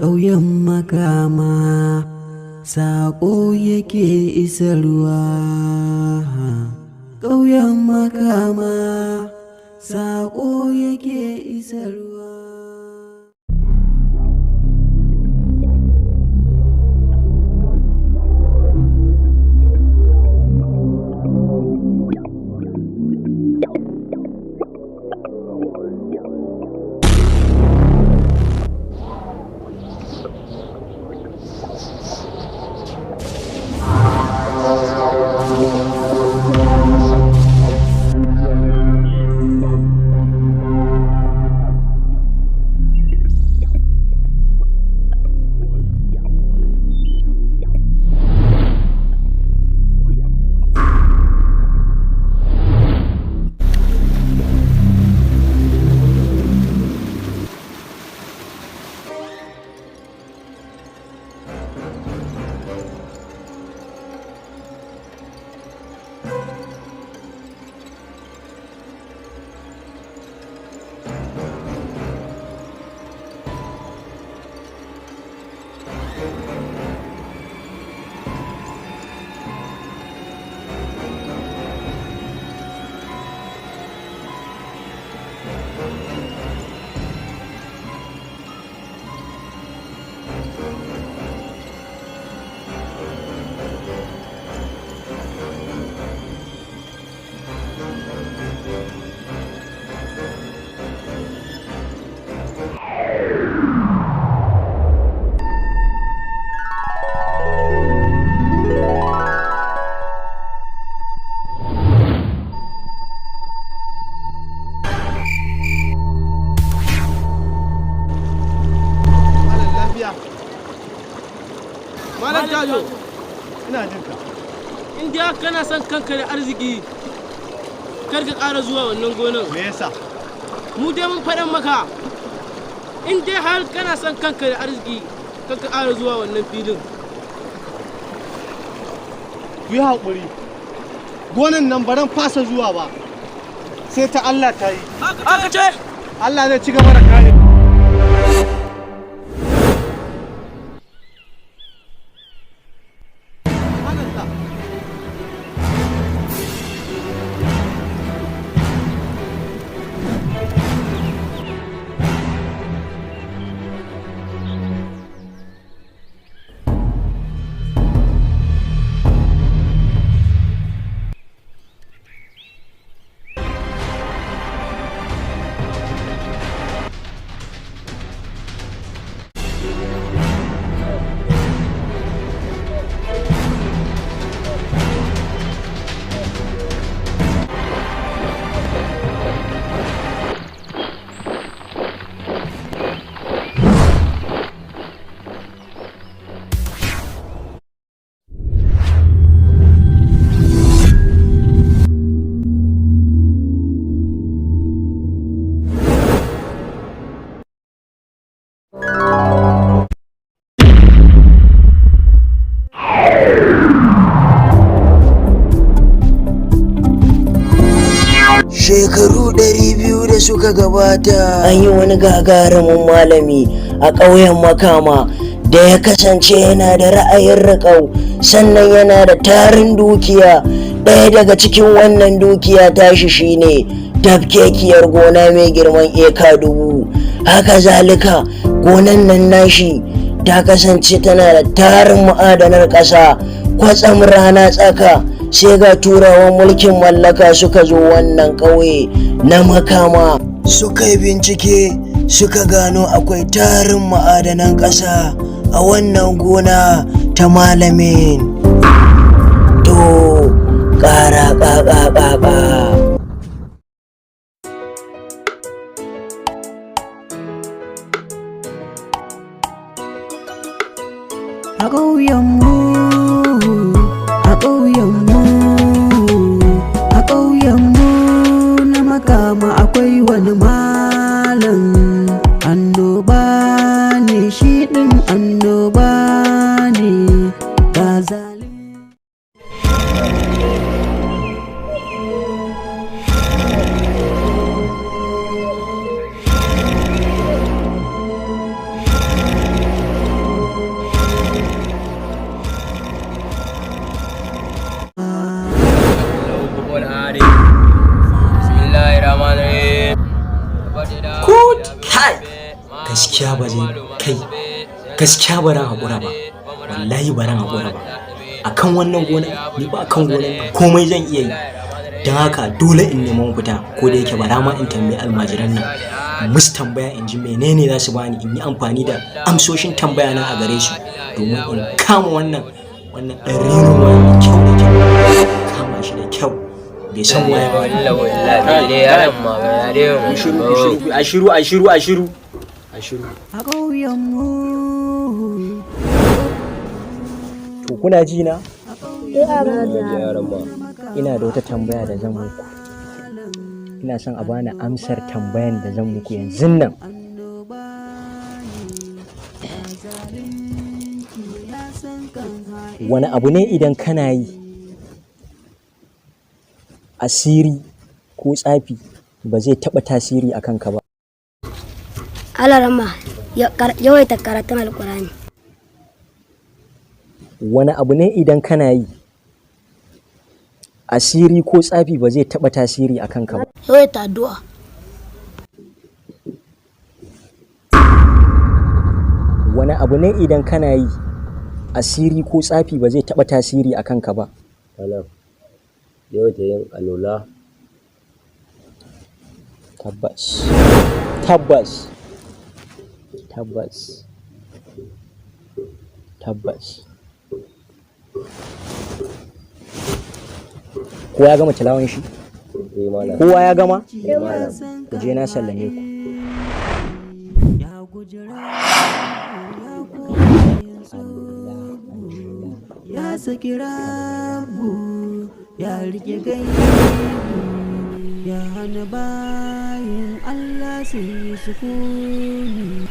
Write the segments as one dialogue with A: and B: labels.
A: Ƙauyen Makama, saƙo yake isarwa. Ƙauyen Makama, saƙo yake isarwa.
B: Malam lafiya. Malam Tajo, ina jin ka.
C: In dai kana son kanka da arziki, kar ka ƙara zuwa wannan gonan.
B: Me yasa?
C: Mu dai mun faɗan maka. In dai har kana son kanka da arziki, kar ka ƙara zuwa wannan filin.
B: Ku yi haƙuri. Gonan nan baran fasa zuwa ba. Sai ta Allah ta yi.
C: Haka ce?
B: Allah zai ci gaba da kare. Subhanallah.
D: Shekaru 200 da suka gabata, an yi wani gagarumin malami a ƙauyen Makama da ya kasance yana da ra'ayin riƙau, sannan yana da tarin dukiya. Ɗaya daga cikin wannan dukiya tashi shine tafkekiyar gona mai girman eka 1000. Haka zalika, gonan nan nashi ta kasance tana da tarin ma'adanar ƙasa. Kwatsam rana tsaka, sai ga Turawan mulkin mallaka suka zo wannan ƙauye na Makama, suka yi bincike, suka gano akwai tarin ma'adanan ƙasa a wannan gona ta malamin. To, ƙara ƙaƙa ƙaƙa.
A: A ƙauyenmu, a ƙauyenmu, a ƙauyenmu na Makama, akwai wani malam. Annoba ne shi ɗin, annoba ne ga zalim.
E: Kai, gaskiya ba zai kai, gaskiya ba ran haƙura ba, wallahi ba ran haƙura ba. Akan wannan gona, ni ba akan gonan nan komai zan iya yi. Don haka dole in nemi mafita, ko da yake bara ma in tambayi almajiran nan. Musu tambaya in ji menene za su bani, in yi amfani da amsoshin tambaya na a gare su domin in kama wannan ɗan renin wayo da kyau da kyau. Kama shi da kyau. Bai san waye ba. A shiru, a shiru, a shiru, a shiru.
A: A ƙauyenmu.
E: To, kuna ji na? Ina da wata tambaya da zan muku. Ina son a bani amsar tambayan da zan muku yanzun nan. Wani abu ne idan kana yi, asiri ko tsafi ba zai taɓa tasiri a kanka ba?
F: Alarama, yawaita karatun Alkurani.
E: Wani abu ne idan kana yi, asiri ko tsafi ba zai taɓa tasiri a kanka ba?
F: Yawaita addu'a.
E: Wani abu ne idan kana yi, asiri ko tsafi ba zai taɓa tasiri a kanka ba?
G: Malam, yawaita yin alola.
E: Tabbas, tabbas, tabbas, tabbas. Kowa ya gama tilawan shi?
G: Eh malam.
E: Kowa ya gama? Ku je, na sallame ku.
A: Ya guji rabu, ya koma yin tsubu, ya saki rabu, ya rike gaibu, ya hana bayin Allah su yi sukuni.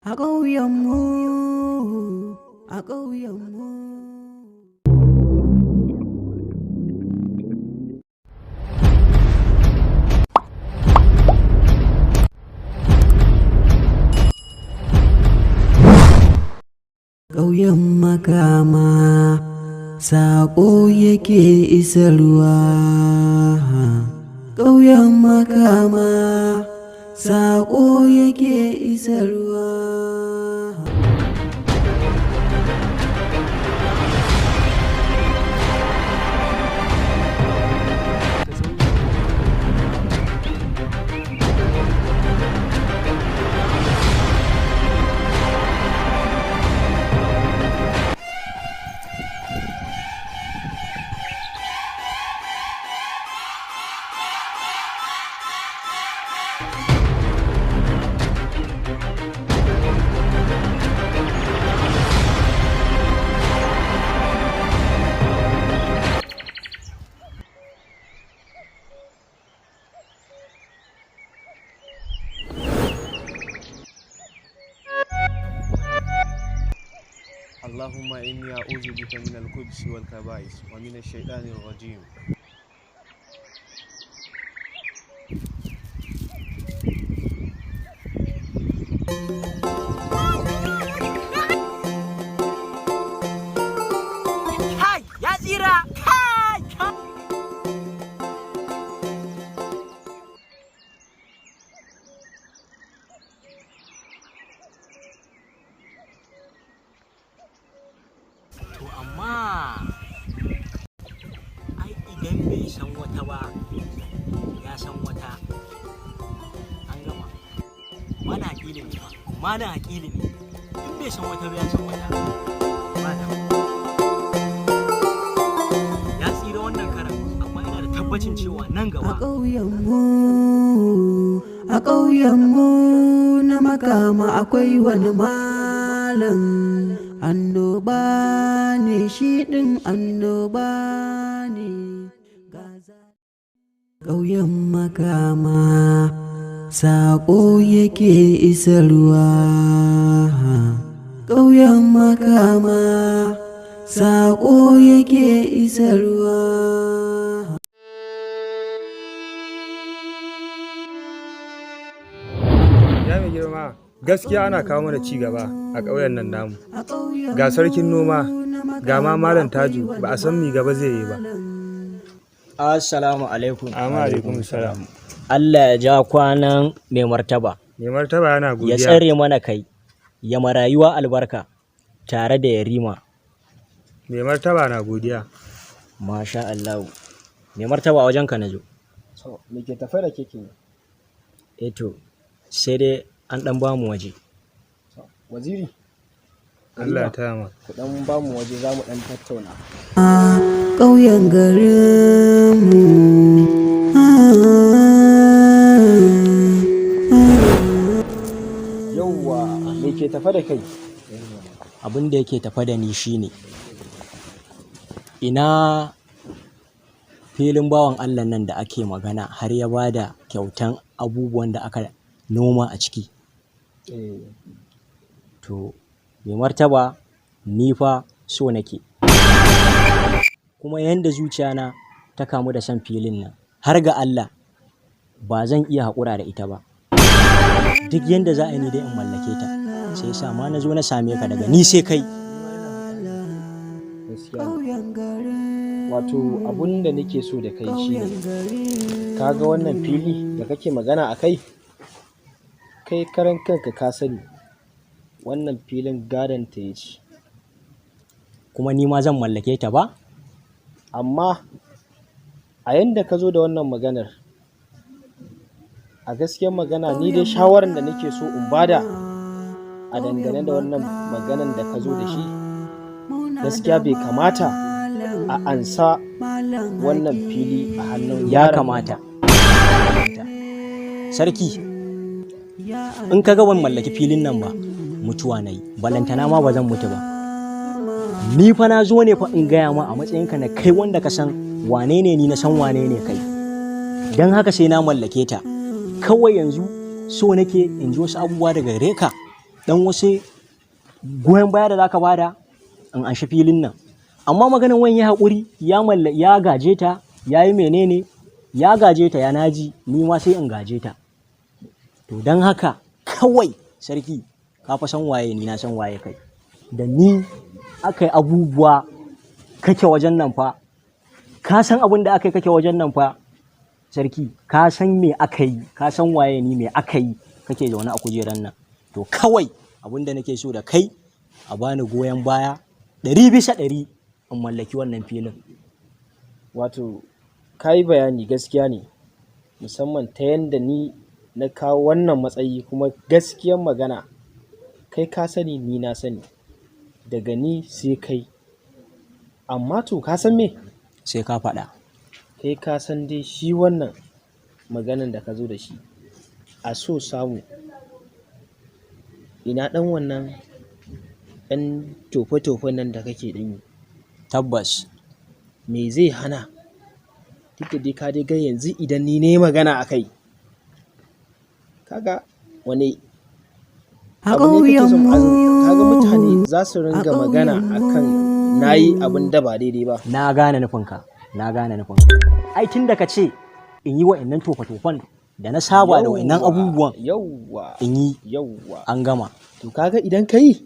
A: A ƙauyenmu, a ƙauyenmu. Ƙauyen Makama, saƙo yake isarwa. Ƙauyen Makama, saƙo yake isarwa.
H: اللهم إني أعوذ بك من الخبث والخبائث ومن الشيطان الرجيم.
E: Kai, ya tsira! Kai! To amma ai idan bai san wata ba ya san wata, an gama. Mana haƙili ne ba, mana haƙili ne. In bai san wata ba ya san wata. Ba damuwa. Ya tsira wannan karan, amma ina da tabbacin cewa nan
A: A
E: gaba
A: ƙauyenmu, a ƙauyenmu na Makama akwai wani malam. Annoba ne shi ɗin, annoba ne. Ƙauyen Makama saƙo yake isarwa. Ƙauyen Makama saƙo yake isarwa.
I: Ya mai girma, gaskiya ana kawo mana ci gaba a ƙauyen nan namu. Ga sarkin noma, ga ma Malam Taju, ba a san mi gaba zai yi ba.
E: Assalamu alaikum.
I: Amma alaikum salam.
E: Allah ya ja kwanan mai martaba.
I: Mai martaba yana
E: Ya
I: godiya.
E: tsare mana kai, ya marayuwa albarka tare da yarima.
I: Mai martaba na godiya.
E: Masha Allah. Mai martaba, wajen ka nazo.
J: So, me ke tafe da keke ne?
E: Eh to, sai dai an dan bamu waje.
J: Waziri?
I: Allah ya taya ma.
J: Ku dan ba mu waje, za mu dan tattauna.
A: Ƙauyen garinmu.
J: Yauwa, me ke tafe da kai?
E: Abin da yake tafe da ni shine ina filin bawan Allah nan da ake magana har ya bada kyautan abubuwan da aka noma a ciki.
J: Eh,
E: To, mai martaba, ni fa so nake. Kuma yanda zuciyana ta kamu da son filin nan, har ga Allah ba zan iya haƙura da ita ba. Duk yanda za a yi ni dai in mallake ta, sai sa ma na zo na same ka daga ni sai kai.
J: Gaskiya ne. Wato abun da nake so da kai shine, ka ga wannan fili da kake magana a kai? Kai karan kanka ka sani wannan filin gadon ta ya ci.
E: Kuma ni ma zan mallake ta ba?
J: Amma a yanda ka zo da wannan maganar, a gaskiyar magana ni dai shawarar da nake so in bada a dangane da wannan maganar da ka zo da shi, gaskiya bai kamata a ansa wannan fili a hannun
E: Ya
J: yaron nan
E: kamata. Sarki, in ka ga ban mallaki filin nan ba, mutuwa na yi, balantana ma ba zan mutu ba. Ni fa na zo ne fa in gaya ma a matsayinka na kai wanda ka san wane ne ni, na san wane ne kai. Don haka sai na mallake ta. Kawai yanzu so nake in ji wasu abubuwa daga gare ka, dan wasu goyon baya da zaka bada in anshi filin nan. Amma maganin wani ya haƙuri ya malla ya gaje ta, ya yi menene, ya gaje ta, ya naji ni ma sai in gaje ta. To don haka kawai sarki, ka fa san waye ni, na san waye kai. Da ni aka yi abubuwa kake wajen nan fa, ka san abin da aka yi kake wajen nan fa. Sarki, ka san me aka yi, ka san waye ni, me aka yi kake zaune a kujeran nan. To kawai abin da nake so da kai, a bani goyon baya 100% in mallaki wannan filin.
J: Wato ka yi bayani, gaskiya ne, musamman ta yanda ni na kawo wannan matsayi. Kuma gaskiyar magana kai ka sani, ni na sani, daga ni sai kai. Amma to ka san me?
E: Sai ka faɗa.
J: Kai ka san dai shi wannan maganan da ka zo da shi, a so samu ina ɗan wannan ɗan tofe-tofen nan da kake ɗan yi.
E: Tabbas.
J: Me zai hana, duk da dai ka dai ga yanzu idan ni na yi magana a kai, kaga wani
A: A
J: Abu ne kake son
A: ƙauyenmu.
J: Kaga mutane za su ringa magana akan nayi abin da ba daidai ba.
E: Na gane nufinka, na gane nufinka. Ai tun da ka ce in yi wa'annan tofa-tofan da na saba da wa'annan abubuwan,
J: yawwa
E: in yi,
J: yawwa,
E: an gama.
J: To kaga idan ka yi,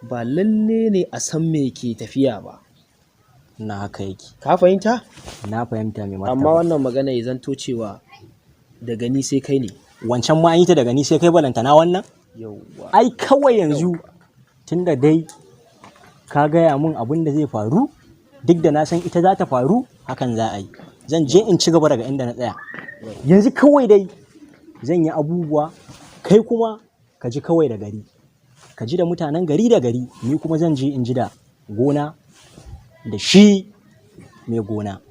J: ba lalle ne a san me ke tafiya ba.
E: Na haka yake.
J: Ka fahimta?
E: Na fahimta, mai martaba.
J: Amma wannan magana ya zanto cewa daga ni sai kai ne.
E: Wancan ma an yi ta daga ni sai kai, balantana wannan.
J: Yawwa.
E: Ai kawai yanzu tunda dai ka gaya mun abin da zai faru, duk da na san ita za ta faru, hakan za a yi. Zan je in ci gaba daga inda na tsaya. Yanzu kawai dai zan yi abubuwa, kai kuma ka ji kawai da gari, ka ji da mutanen gari da gari, ni kuma zan je in ji da gona da shi mai gona.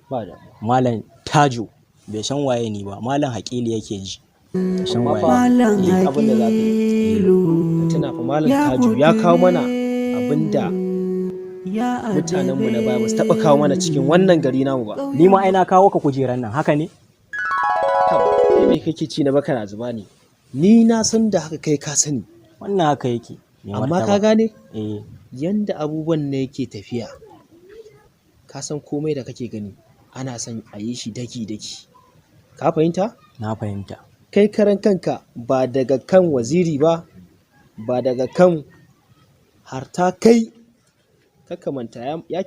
J: Ba da.
E: Malam Tajo bai san waye ni ba, Malam Haƙili yake ji. Bai san
J: Amma
E: waye
J: fa
E: ni.
J: duk abin da za ka yi, ka tuna fa Malam Taju ya kawo mana abin da mutanenmu na baya ba su taɓa kawo mana cikin wannan gari namu ba.
E: Ni ma ai na kawo ka kujeran nan, haka ne?
J: Kai me kake ci na baka na zuba ne? Ni na san da haka, kai ka sani.
E: Wannan haka yake, mai
J: Amma
E: martaba.
J: ka gane?
E: Eh.
J: Yanda abubuwan ne yake tafiya, ka san komai da kake gani ana son a yi shi daki-daki. Ka fahimta?
E: Na fahimta.
J: Kai karan kanka ba daga kan waziri ba, ba daga kan har ta kai kakka manta ya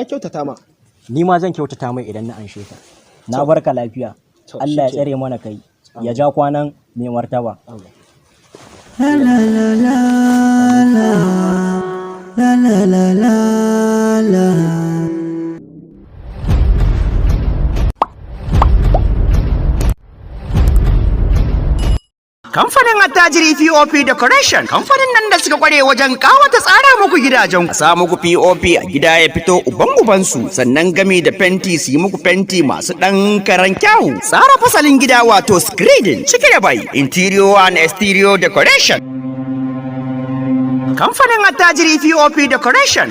J: kyautata ma.
E: Ni ma zan kyautata mai idan na anshe ta. Na barka lafiya.
J: To,
E: Allah ya
J: shikenan.
E: tsare mana kai. Ya ja kwanan mai martaba.
A: La la la la la la la la la la.
K: Kamfanin Attajiri POP Decoration, kamfanin nan da suka kware wajen kawata tsara muku gidajen ku. Sa muku POP a gida ya fito uban ubansu, sannan gami da fenti su yi muku fenti masu ɗan karan kyawu. Tsara fasalin gida wato screening, cike da bai, interior and exterior decoration. Kamfanin Attajiri POP Decoration.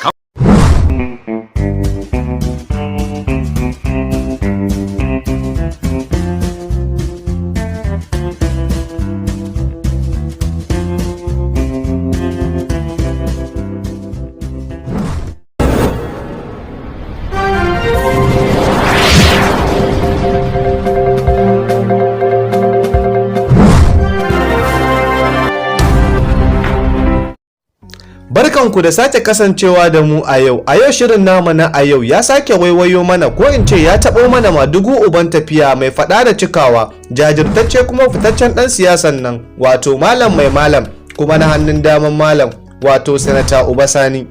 H: Barkanku da sake kasancewa da mu a yau. A yau shirin namu na a yau ya sake waiwayo mana, ko in ce ya taɓo mana madugu uban tafiya mai faɗa da cikawa, jajirtacce kuma fitaccen ɗan siyasan nan, wato malam mai malam kuma na hannun daman malam, wato Sanata Uba Sani.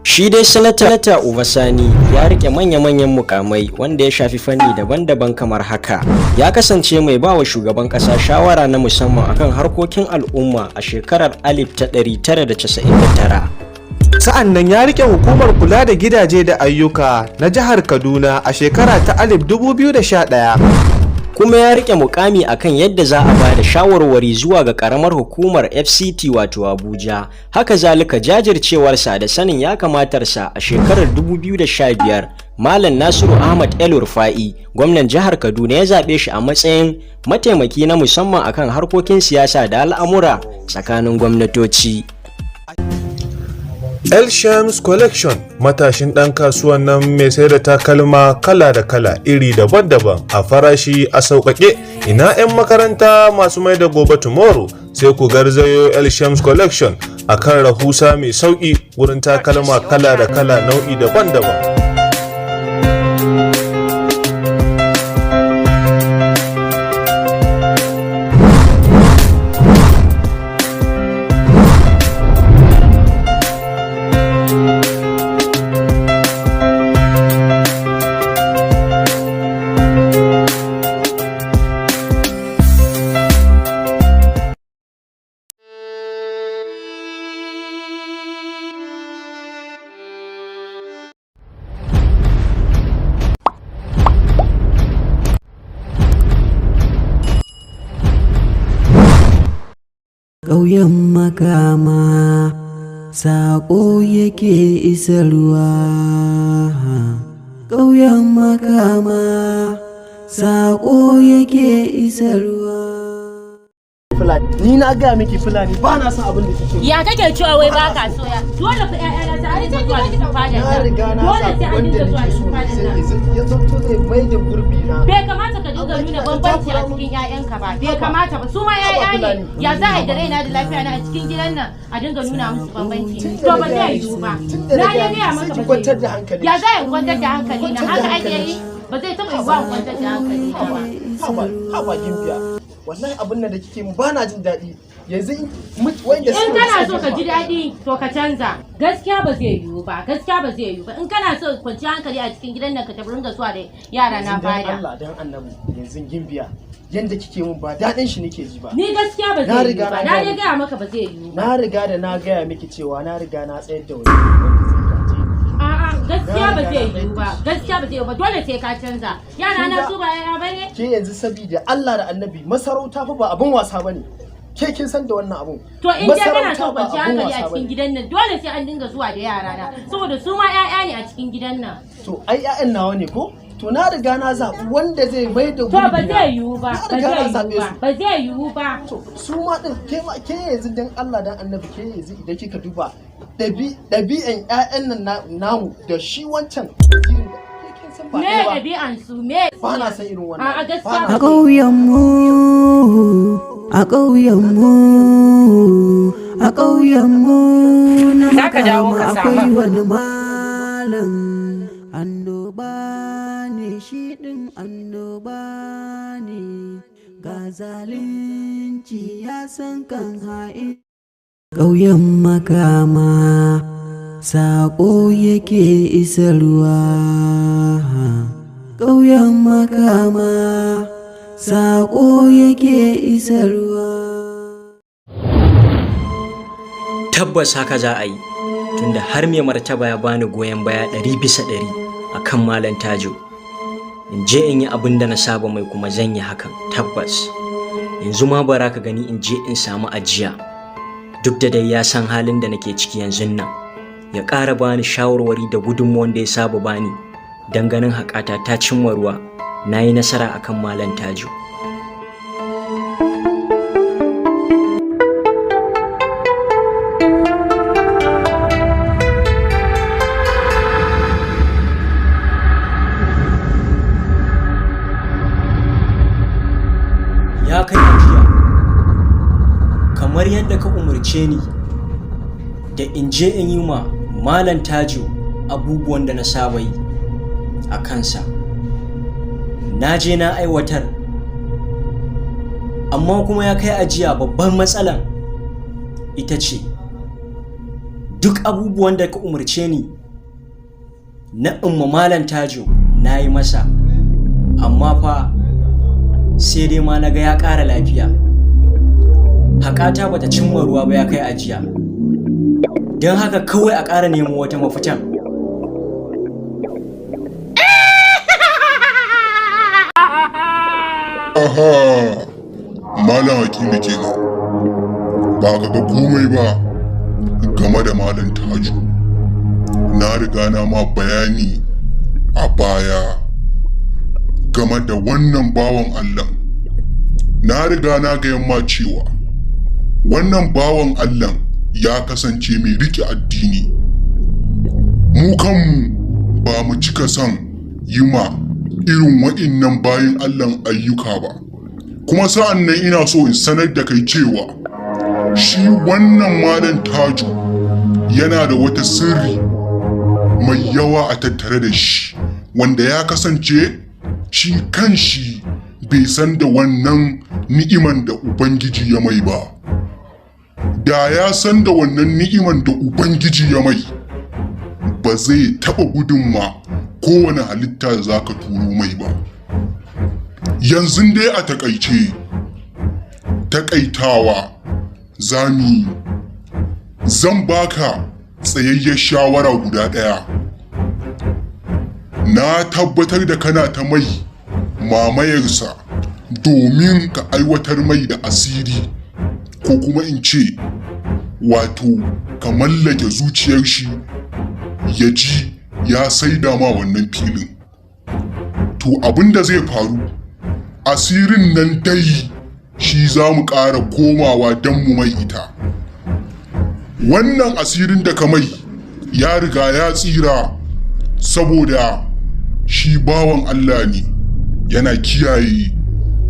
E: Shi dai Sanata Uba Sani ya rike manya-manyan mukamai wanda ya shafi fanni daban-daban kamar haka. Ya kasance mai bawa shugaban kasa shawara na musamman akan harkokin al'umma a shekarar 1999.
H: Sa'an nan ya rike hukumar kula da gidaje da ayyuka na jihar Kaduna a shekara ta 2011.
E: Kuma ya rike mukami akan yadda za a ba da shawarwari zuwa ga karamar hukumar FCT wato Abuja. Haka zalika jajircewarsa da sanin ya kamatarsa, a shekarar 2015 Malam Nasiru Ahmad El Rufa'i, gwamnan jihar Kaduna, ya zaɓe shi a matsayin mataimaki na musamman akan harkokin siyasa da al'amura tsakanin gwamnatoci.
L: El Shams Collection, matashin ɗan kasuwan nan mai sai da takalma kala da kala iri daban-daban a farashi a sauƙaƙe. Ina 'yan makaranta masu mai da gobe tomorrow, sai ku garzayo El Shams Collection a kan rahusa mai sauƙi wurin takalma kala da kala nau'i daban-daban.
A: Ƙauyen Makama saƙo yake isarwa. Ƙauyen Makama saƙo yake isarwa.
B: Fulani. Ni na gaya miki Fulani, ba na son abin da kike.
M: Ya kake cewa wai ba ka so ya? Dole fa ƴaƴana sai an dinga zuwa da su fadan
B: Na
M: nan.
B: riga na
M: Dole sai
B: zaɓi
M: an
B: wanda
M: dinga zuwa
B: nake
M: da
B: so
M: su fadan
B: sai
M: nan.
B: yanzu ya zanto zai mai da gurbi na.
M: Bai kamata ka dinga nuna bambanci a cikin ƴaƴanka ba. Bai kamata ba. Su ma ƴaƴa ne. Ya za a yi da raina da lafiya na a cikin gidan nan a dinga nuna musu bambanci. To ba zai yiwu ba. Na dai gaya maka ba zai
B: kwantar da
M: yiwu.
B: hankali.
M: Ya za a yi kwantar da hankali na haka ake yi? Ba zai taɓa yiwuwa in kwantar da hankali na ba.
B: Haba, haba Gimbiya. Wallahi abin nan da kike mu ba na jin daɗi. Yanzu in wanda
M: In kana so ka ji daɗi to ka canza. Gaskiya ba zai yiwu ba. Gaskiya ba zai yiwu ba. In kana so kwanciyar hankali a cikin gidan nan ka tafi ringa zuwa da yara na
B: Yanzu dan
M: fada.
B: Allah dan Annabi yanzu Gimbiya yanda kike mun ba daɗin shi nake ji ba.
M: Ni gaskiya ba
B: Na
M: zai yiwu
B: riga
M: ba.
B: na
M: Na
B: gaya
M: dai
B: miki.
M: gaya maka ba zai yiwu ba.
B: Na riga da na gaya miki cewa na riga na tsayar da wani wanda zai gaje ni.
M: A'a gaskiya ba
B: Na riga
M: zai
B: na
M: yiwu ba. Gaskiya ba zai yiwu ba. Dole sai ka canza. Yara na su ba yaya bane?
B: Ke yanzu sabida Allah da Annabi masarauta fa ba abin wasa bane. Ke kin san da wannan abun.
M: To in dai kana
B: Masarauta
M: so
B: ba
M: kwanciyar
B: abun
M: hankali a
B: wasa
M: cikin
B: bane.
M: gidan nan dole sai an dinga zuwa da yara na saboda su ma 'ya'ya ne a cikin gidan nan.
B: To ai ƴaƴan nawa ne ko? To na riga na zaɓi wanda zai mai da
M: To ba
B: gurbi na.
M: zai yiwu ba,
B: Na
M: ba
B: riga na
M: zai yiwu
B: zaɓe
M: ba,
B: su.
M: ba zai yiwu ba.
B: To su ma din ke ma ke yanzu dan Allah dan Annabi ke yanzu idan kika duba ɗabi'an ƴaƴan nan namu da shi wancan wazirin da ke kin san ba
M: Me
B: ɗaya ba.
M: ɗabi'an su me?
B: Ba na son irin wannan.
M: A'a gaskiya
A: A
M: ba zai
A: ƙauyenmu, a ƙauyenmu, a ƙauyenmu na
N: Za ka dawo
A: makama
N: ka
A: akwai
N: sama.
A: wani malam. Annoba ne shi ɗin annoba ne, ga zalunci ya san kan ha'in. Ƙauyen makama, saƙo yake isarwa. Ƙauyen makama, saƙo yake isarwa.
E: Tabbas haka za a yi, tunda har mai martaba ya bani goyon baya 100% a kan Malam Tajo. In je in yi abin da na saba mai kuma zan yi hakan tabbas. Yanzu ma bara ka gani in je in samu ajiya. Duk da dai ya san halin da nake ciki yanzu nan. Ya ƙara bani shawarwari da gudunmuwan da ya saba bani don ganin haƙata ta cimma ruwa na yi nasara akan Malam Tajo. Ya kai ajiya, kamar yadda ka umarce ni da in je in yi ma Malam Tajo abubuwan da na saba yi a kansa, na je na aiwatar, amma kuma ya kai ajiya babban matsalan ita ce duk abubuwan da ka umarce ni na umma Malam Tajo na yi masa, amma fa sai dai ma na ga ya ƙara lafiya. Haƙata bata cimma ruwa ba ya kai ajiya, don haka kawai a ƙara nemo wata mafitan.
O: Aha! Malam Hakimi kenan. Ba ka ga komai ba game da Malam Taju. Na riga na ma bayani a baya game da wannan bawan Allah. Na riga na ga yamma cewa wannan bawan Allah ya kasance mai rike addini. Mu kanmu ba mu cika son yi ma irin wa'innan bayan Allah ayyuka ba. Kuma sa'an nan ina so in sanar da kai cewa shi wannan Malam Taju yana da wata sirri mai yawa a tattare da shi wanda ya kasance shi kanshi bai san da wannan ni'iman da Ubangiji ya mai ba. Da ya san da wannan ni'iman da Ubangiji ya mai, ba zai taɓa gudun ma kowane halitta za ka turo mai ba. Yanzu dai a takaice, takaitawa za mu yi. Zan baka tsayayyar shawara guda ɗaya. Na tabbatar da kana ta mai mamayarsa domin ka aiwatar mai da asiri ko kuma in ce wato ka mallake zuciyar shi ya ji ya saida ma wannan filin. To abin da zai faru, asirin nan dai Shi za mu ƙara komawa don mu mai ita. Wannan asirin da ka mai ya riga ya tsira, saboda shi bawan Allah ne, yana kiyaye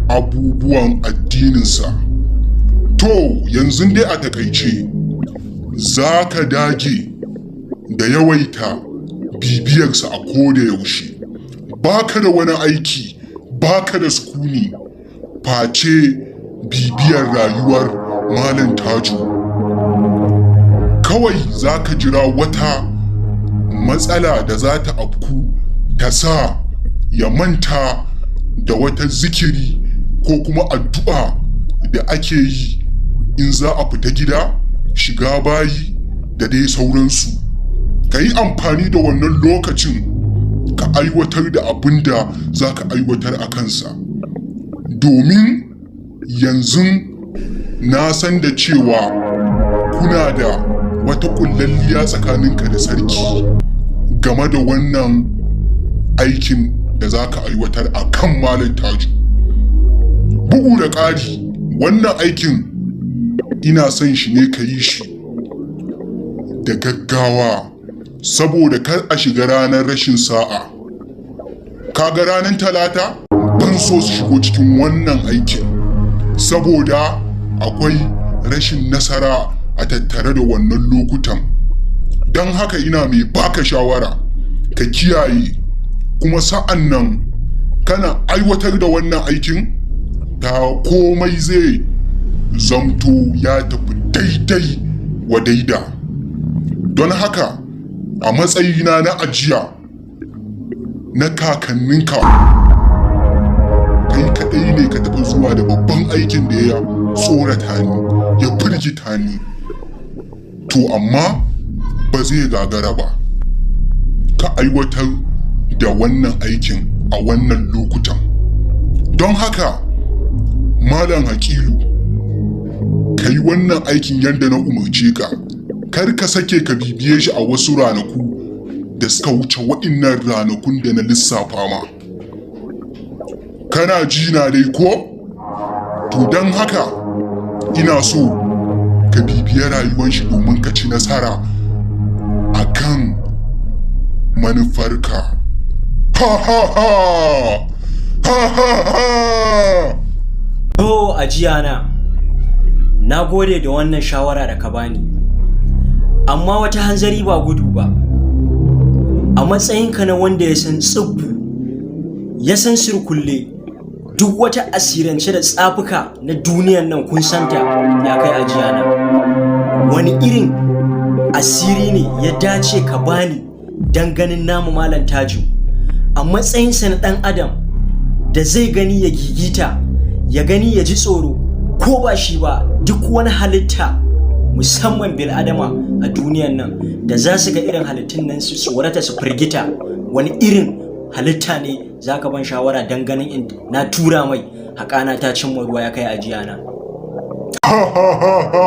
O: abubuwan addininsa. To yanzu dai a takaice, za ka dage da yawaita bibiyarsa a koda yaushe. Baka da wani aiki, baka da sukuni face bibiyar rayuwar Malam Taju. Kawai za ka jira wata matsala da za ta afku ta sa ya manta da wata zikiri ko kuma addu'a da ake yi in za a fita gida, shiga bayi da dai sauransu. Ka yi amfani da wannan lokacin ka aiwatar da abin da za ka aiwatar a kansa, domin yanzu na san da cewa kuna da wata ƙullalliya tsakaninka da sarki game da wannan aikin da za ka aiwatar a kan Malam Taju. Bugu da ƙari, wannan aikin ina son shi ne ka yi shi da gaggawa, saboda kar a shiga ranar rashin sa'a. Kaga ranar Talata, ban so su shigo cikin wannan aikin, saboda akwai rashin nasara a tattare da wannan lokutan. Don haka ina mai baka shawara ka kiyaye, kuma sa'an nan kana aiwatar da wannan aikin ta komai zai zamto ya tafi daidai wa daida. Don haka a matsayina na ajiya na kakanninka, kai kaɗai ne ka taɓa zuwa da babban aikin da ya tsorata ni, ya firgita ni. To amma ba zai gagara ba ka aiwatar da wannan aikin a wannan lokutan. Don haka Malam Hakilu, ka yi wannan aikin yadda na umarce ka. Kar ka sake ka bibiye shi a wasu ranaku da suka wuce waɗannan ranakun da na lissafa ma. Kana ji na dai ko? To don haka ina so ka bibiye rayuwar shi domin ka ci nasara a kan manufarka. Ha ha ha! Ha ha ha!
E: To ajiya na, na gode da wannan shawara da ka bani. Amma wata hanzari ba gudu ba. A matsayinka na wanda ya san tsibbu, ya san sirkulle, duk wata asirance da tsafuka na duniyan nan kun santa, ya kai ajiya na. Wani irin asiri ne ya dace ka bani don ganin namu Malam Taju a matsayinsa na ɗan adam da zai gani ya gigita, ya gani ya ji tsoro, ko ba shi ba duk wani halitta musamman bil'adama a duniyan nan da za su ga irin halittun nan su tsorata su firgita, wani irin halitta ne za ka ban shawara don ganin in na tura mai haƙana ta cimma ruwa, ya kai ajiya na?
O: Ha ha ha ha!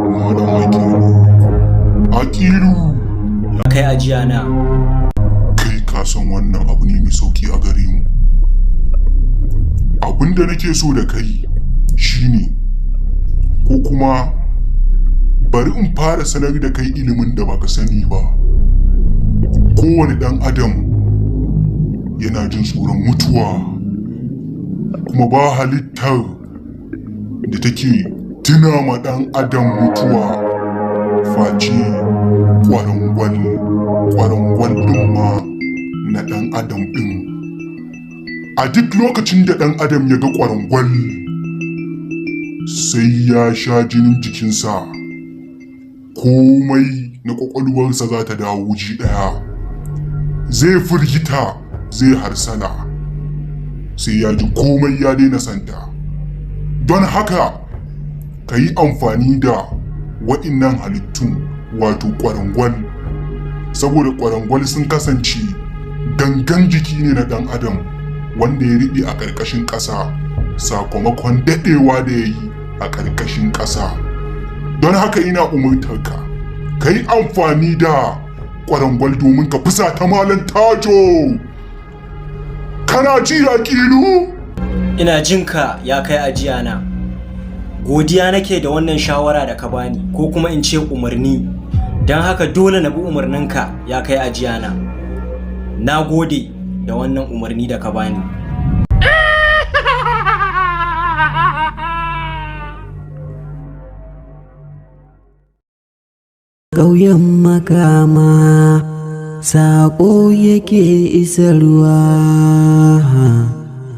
O: Malam Akilu, Akilu!
E: Ya kai ajiya na.
O: Kai ka san wannan abu ne mai sauki a gare mu. Abin da nake so da kai shine, ko kuma bari in fara sanar da kai ilimin da baka sani ba. Kowane ɗan adam yana jin tsoron mutuwa, kuma ba halittar da take tuna ma ɗan adam mutuwa face ƙwarangwal. Ƙwarangwal ɗin ma na ɗan adam ɗin. A duk lokacin da ɗan adam ya ga ƙwarangwal, sai ya sha jinin jikinsa, komai na ƙwaƙwalwarsa za ta dawo wuji ɗaya, zai firgita, zai harsala, sai ya ji komai ya daina santa. Don haka ka yi amfani da wa'innan halittun, wato ƙwarangwal, saboda ƙwarangwal sun kasance gangan jiki ne na ɗan adam wanda ya riɓe a ƙarƙashin ƙasa sakamakon daɗewa da ya yi a ƙarƙashin ƙasa. Don haka ina umurtarka ka yi amfani da ƙwarangwal domin ka fusata Malam Tajo. Kana ji, Aƙilu?
E: Ina jinka ya kai ajiya na. Godiya nake da wannan shawara da ka bani, ko kuma in ce umarni. Don haka dole na bi umarninka ya kai ajiya na. Na gode da wannan umarni da ka bani.
A: Ƙauyen Makama saƙo yake isarwa.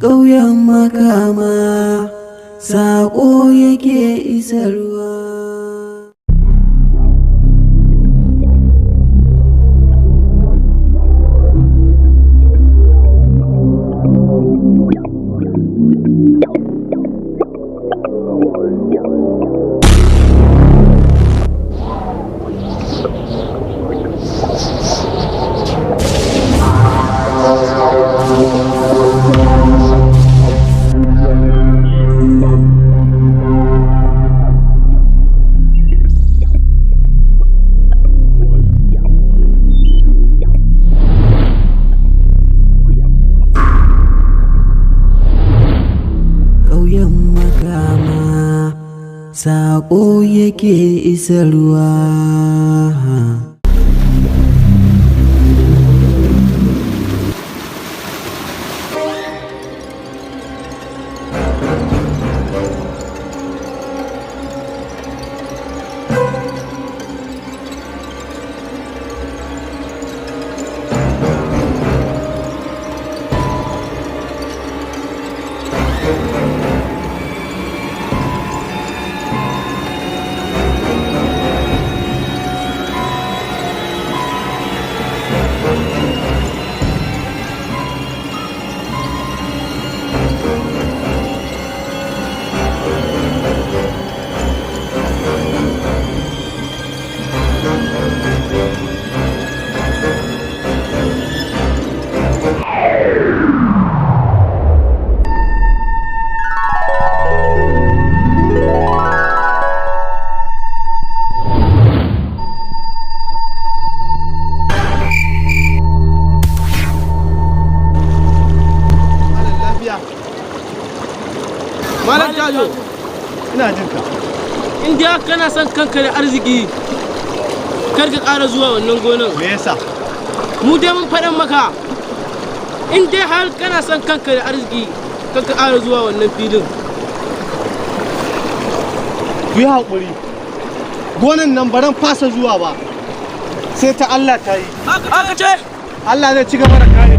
A: Ƙauyen Makama saƙo yake isarwa. Ƙauyen Makama saƙo yake isarwa.
B: Lafiya.
C: Malam Tajo.
B: Ina jin ka.
C: In dai kana son kanka da arziki, kar ka ƙara zuwa wannan gonan.
B: Me yasa?
C: Mu dai mun faɗan maka. In dai har kana son kanka da arziki, kar ka ƙara zuwa wannan filin.
B: Ku yi haƙuri. Gonan nan baran fasa zuwa ba. Sai ta Allah ta yi.
C: Haka ce?
B: Allah zai ci gaba da kare.